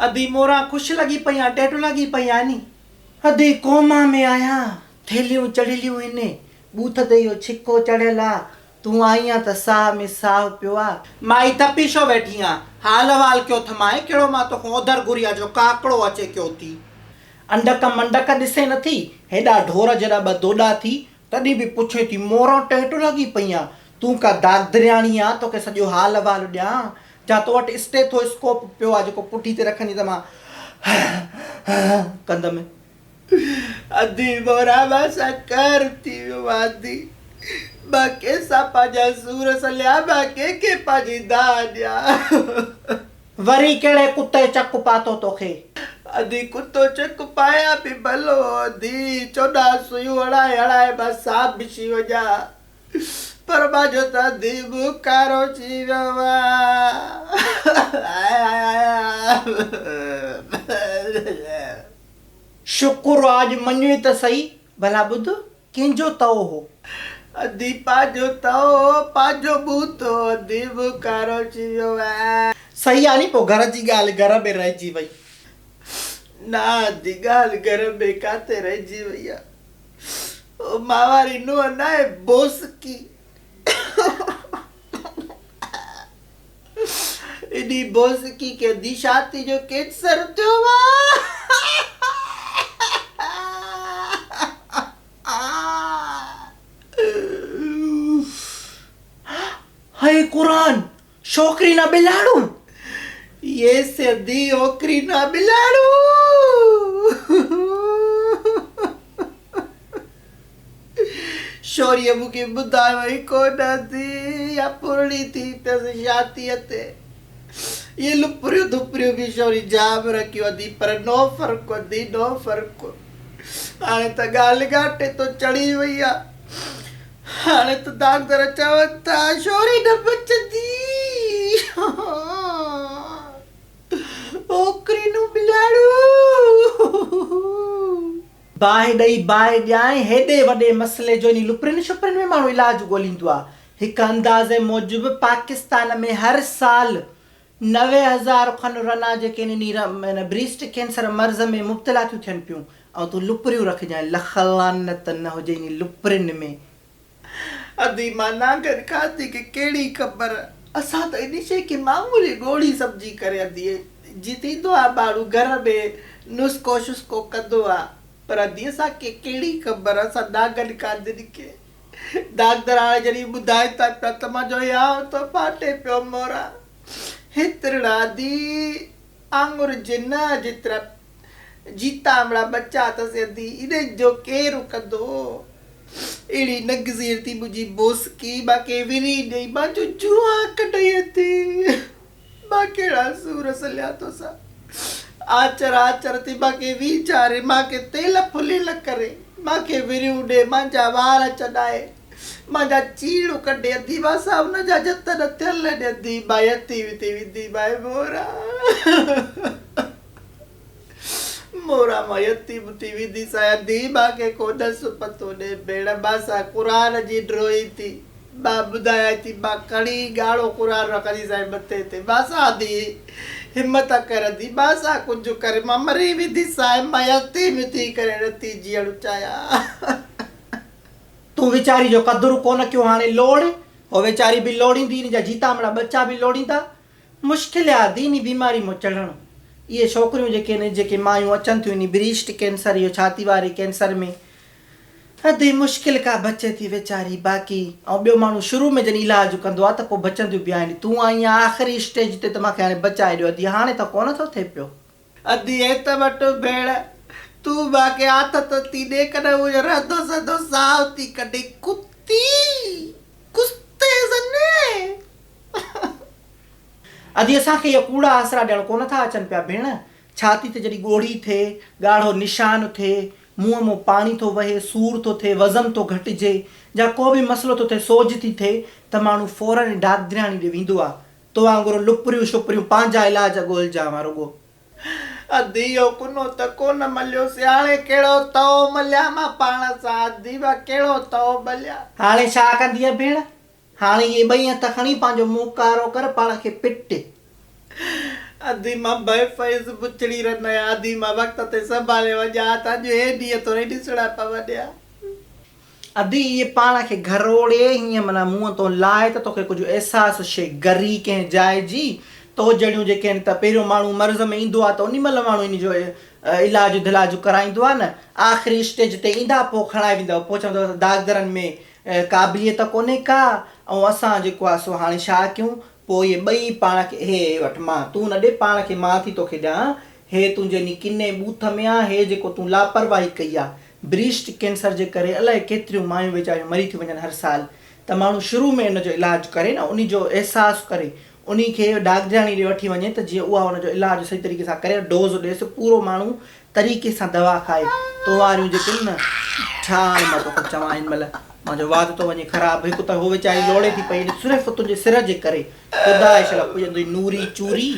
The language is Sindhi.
ادي موران خوش لڳي پئي آن، ٽيٽو لڳي پئي آن ني. ادي ڪوما ۾ آهيان، ٿيلهيون چڙهيليون هن، ٻوٿ تي اهو ڇڪو چڙهيل آ، تون آئي آن ته ساهه ۾ ساهه پيو آ. مائي تپي ڇو ويٺي آن، حال احوال ڪيو ٿمانء، ڪهڙو مان توکان اوڌر گهري آ جو ڪاڪڙو اچي ڪيو ٿي. انڊڪ منڊڪ ڏسين نٿي، هيڏا ڍور جيڏا ٻه دوڏا ٿي، تڏهن به پڇين ٿي موران ٽيٽو لڳي پئي آن، تون ڪا داغدرياڻي آن، توکي سڄو حال احوال ڏيان، جا تو وٽ اسٽيٿو اسڪوپ پيو آ جيڪو پٺي تي رکندين ته مان هه هه ڪندم. ادي موران مان سان قهر ٿي ويو آ ادي، مان ڪنهن سان پنهنجا سور سليان، مان ڪنهن کي پنهنجي دانهن ڏيان. وري ڪهڙي ڪتي چڪ پاتو توکي؟ ادي ڪتو چڪ پايان به ڀلو ادي، 14 سوئيون هڻائي هڻائي مان سانڀ ڇي وڃان، پر مانجو ته ادي منهن ڪارو ٿي ويو آ. شڪر آ اڄ مڃوئي ته سهي، ڀلا ٻڌ ڪنهن جو تئو هو؟ ادي پنهنجو تئو هو، پنهنجو ٻوٿ هو، ادي منهن ڪارو ٿي ويو آ. صحيح آ ني پوء گهر جي ڳالهه گهر ۾ رهجي وئي. نه ادي ڳالهه گهر ۾ ڪاٿي رهجي وئي آ. او مان واري نونهن ناهي بوسڪي. انهي بوسڪي کي ادي ڇاتي جو ڪينسر ٿيو آ. هي قرآن! ڇوڪري نه ٻلاڙو! يس ادي اوڪري نه ٻلاڙو. شوريء مون کي ٻڌايو ئي ڪونه ادي يا پرڻي ٿي پيس شاديء تي. اهي لپريون ڌپريون به شوري جام رکيون ادي پر نو فرق ادي نو فرق. هاڻي ته ڳالهه ڳاٽي تو چڙهي وئي آ. هاڻي ته داڪدر چون ٿا شوري نه بچندي. اوڪري نو ٻلاڙو. باهه ڏئي باهه ڏيانء، هيڏي وڏي مسئلي جو انهي لپرين شپرين ۾ ماڻهو علاج ڳوليندو آ. هڪ اندازي موجب پاڪستان ۾ هر سال 90,000 کن رنا جيڪي انهي بريسٽ ڪينسر مرض ۾ مبتلا ٿيون ٿين پيون ۽ تون لپريون رکجانء لک لعنت نه هجي انهي لپرين ۾. ادي مان نانگن کاڌي کي ڪهڙي خبر اسان ته انهي شئي کي معمولي ڳوڙهي سمجهي ڪري ادي جي ٿيندو آ ماڻهو گهر ۾ نسخو شسخو ڪندو آ پر ادي اسان کي ڪهڙي خبر اسان نانگن کاڌين کي داڪدر هاڻي جڏهن ٻڌائين ٿا پيا ته منهنجو هيانء ٿو ڦاٽي پيو مورا هيترڙا ادي آڱر جي نهن جيترا جيتامڙا ٻچا اٿس ادي انهن جو ڪير ڪندو اهڙي نگزير ٿي منهنجي بوسڪي مان کي وري ڏئي مانجو جوئان ڪڍئي ادي مان ڪهڙا سور سليان توسان آچر آچر ٿي مان کي ويچاري مان کي تيل ڦليل ڪري مان کي وريون ڏي مانجا وار چڏائي مانجا چيڙ ڪڍي ادي مان سان ان جا جتن ٿيل ڏي ادي مان يتيم ٿي ويندي مانء مورا. مورا مان يتيم ٿي وينديسانء ادي مان کي ڪو ڏس پتو ڏي ڀيڻ مان سان قرآن جي ڊروئي ٿي مان ٻڌايانء ٿي مان کڻي ڳاڙهو قرآن رکنديسانء مٿي تي مان سان ادي همت ڪر ادي مان سان ڪجهه ڪر مان مري وينديسانء مان يتيم ٿي ڪري نٿي جيئڻ چاهيان. تون ويچاري جو قدر ڪونه ڪيو هاڻي لوڙ هو ويچاري به لوڙيندي ان جا جيتامڙا ٻچا به لوڙيندا مشڪل آ ديني بيماري مون چڙهڻ. اهي ڇوڪريون جيڪي آهن جيڪي مايون اچن ٿيون انهي بريسٽ ڪينسر اهو ڇاتي واري ڪينسر ۾ ادي مشڪل ڪا بچي ٿي ويچاري باقي ۽ ٻيو ماڻهو شروع ۾ جڏهن علاج ڪندو آ ته پوء بچنديون به آهن تون آئين آ آخري اسٽيج تي ته مان کي هاڻي بچائي ڏيو ادي هاڻي ته ڪونه ٿو ٿئي پيو. ادي هت وٺ ڀيڻ تون مان کي آٿت ٿي ڏي ڪڏهن اهو رهندو سهندو ساهه ٿي ڪڍي ڪتي ڪستي زني. ادي اسان کي اهي ڪوڙا آسرا ڏيڻ ڪونه ٿا اچن پيا ڀيڻ، ڇاتي تي جڏهن ڳوڙهي ٿئي، ڳاڙهو نشان ٿئي، منهن مون پاڻي ٿو وهي، سور ٿو ٿئي، وزن ٿو گهٽجي، جا ڪو به مسئلو ٿو ٿئي، سوڄ ٿي ٿئي ته ماڻهو فورن ڊاڪدرياڻي ڏي ويندو آ. تو وانگر لپريون شپريون پنهنجا علاج ڳولجان وا رڳو. ادي اهو ڪنو ته ڪونه مليوسين، هاڻي ڪهڙو تئو مليان مان پاڻ سان، ادي مان ڪهڙو تئو مليان. هاڻي ڇا ڪندينء ڀيڻ؟ هاڻي اهي ٻئي هٿ کڻي پنهنجو منهن ڪارو ڪر، پاڻ کي پٽ. ادي مان بي فيض بڇڙي رن آهيان ادي مان وقت تي سنڀالي وڃان ها ته اڄ هي ڏينهن ٿورئي ڏسڻا پون ها. ادي اهي پاڻ کي گهروڙي هيئن معنيٰ منهن تون لاهه ته توکي ڪجهه احساس شيء گري ڪنهن جاء جي تو جهڙيون جيڪي آهن ته پهريون ماڻهو مرض ۾ ايندو آهي ته انهي مهل ماڻهو انهي جو علاج ڌلاج ڪرائيندو آهي نه آخري اسٽيج تي ايندا پوء کڻائي ويندؤ پوء چوندؤ ته داڪدرن ۾ قابليت ڪونهي ڪا ۽ اسان جيڪو آهي سو هاڻي ڇا ڪيون پوء اهي ٻئي پاڻ کي هي هي وٺ مان تون نه ڏي پاڻ کي مان ٿي توکي ڏيان هي تنهنجي انهي ڪني ٻوٿ ۾ آ هي جيڪو تون لاپرواهي ڪئي آ بريسٽ ڪينسر جي ڪري الائي ڪيتريون مايون ويچاريون مري ٿيون وڃن هر سال ته ماڻهو شروع ۾ ان جو علاج ڪري نه انهي جو احساس ڪري انهي کي ڊاڪٽرياڻي ڏي وٺي وڃي ته جيئن اها ان جو علاج صحيح طريقي سان ڪري ڊوز ڏيس پورو ماڻهو طريقي سان دوا کائي تو واريون جيڪي نه ڇا هاڻي مان توکي چوان هن مهل مانجو وات ٿو وڃي خراب هڪ ته هو ويچاري لوڙي ٿي پئي صرف تنهنجي سر جي ڪري خدا شل پڄندي نوري چوري.